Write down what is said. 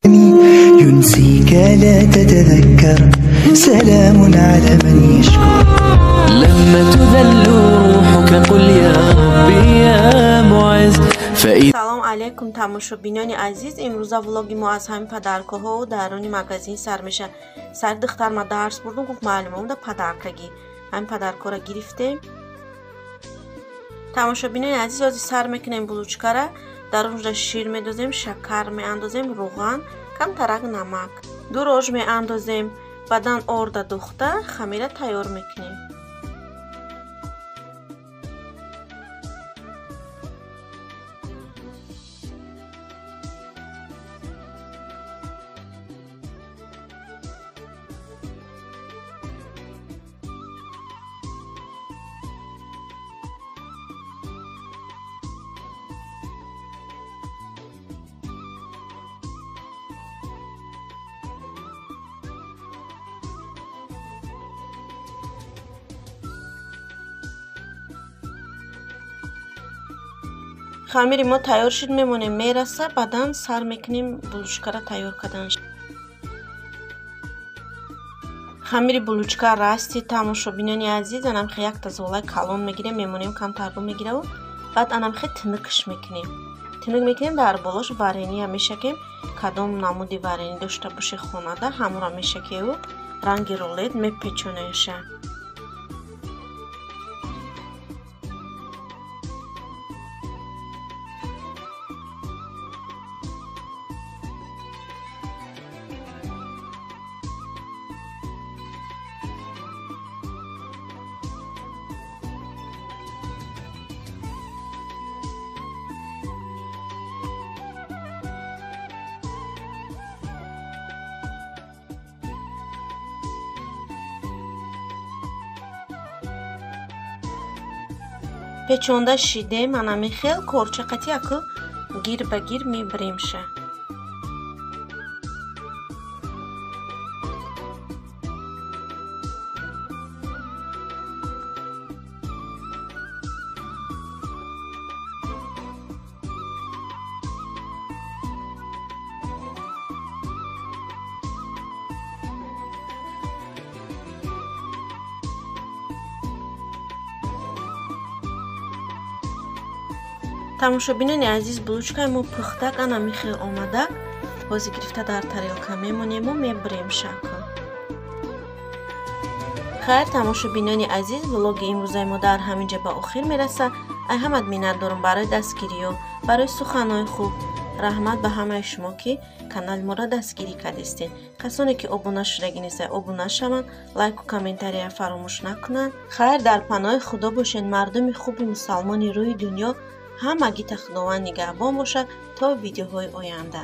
ينسيك لا تتذكر سلام على من يشكر لما تذل روحك قل يا ربي يا معز. Салом алейкум, тамошобинони азиз. Имрӯза влоги мо аз ҳамин подаркаҳо даруни магазин сар меша. Сари духтарма дарс бурдум, гуфт маълумомда подаркаги. Ҳамин подаркаро гирифтем. Тамошобинони азиз, ҳозир сар мекунем булучкара. Дар онҷа шир медозем, шакар меандозем, рӯған, камтарак намак. Ду рож меандозем, баъдан орда духта хамира тайёр мекунем. Хамири мо тайёр шуд, мемонем мераса, баъдан сар мекунем булучкара тайёр кардан. Хамири булучка расти, тамошобинони азиз, анамхе якта золаи калон мегирем, мемонем камтар рӯ мегираву, баъд анамхе тинукш мекунем. Тинук мекунем, дар болош варения мешакем, кадом намуди варени дошта боши хонада, ҳамонро мешакеву ранги рулет мепечонеша. Печонда шидем, анами хел корча қати аку гир ба гир мебиремша. Тамошобинони азиз, булучкаи мо пухтак анами хел омада, ҳозир гирифта дар тарелка мемонему мебирем шакл. Хайр, тамошобинони азиз, влоги имрӯзаи мо дар ҳамин ҷа ба охир мерасад. Ай ҳамат миннат дорам барои дастгириё, барои суханҳои хуб. Раҳмат ба ҳамаи шумо, ки канали моро дастгирӣ кардистед. Касоне ки обуна шудагӣ нестанд, обуна шаванд, лайку комментария фаромӯш накунанд. Хайр, дар паноҳи Худо бошед, мардуми хуби мусалмони рӯи дунё. Ҳамагита Худованд нигаҳбон бошад то видеоҳои оянда.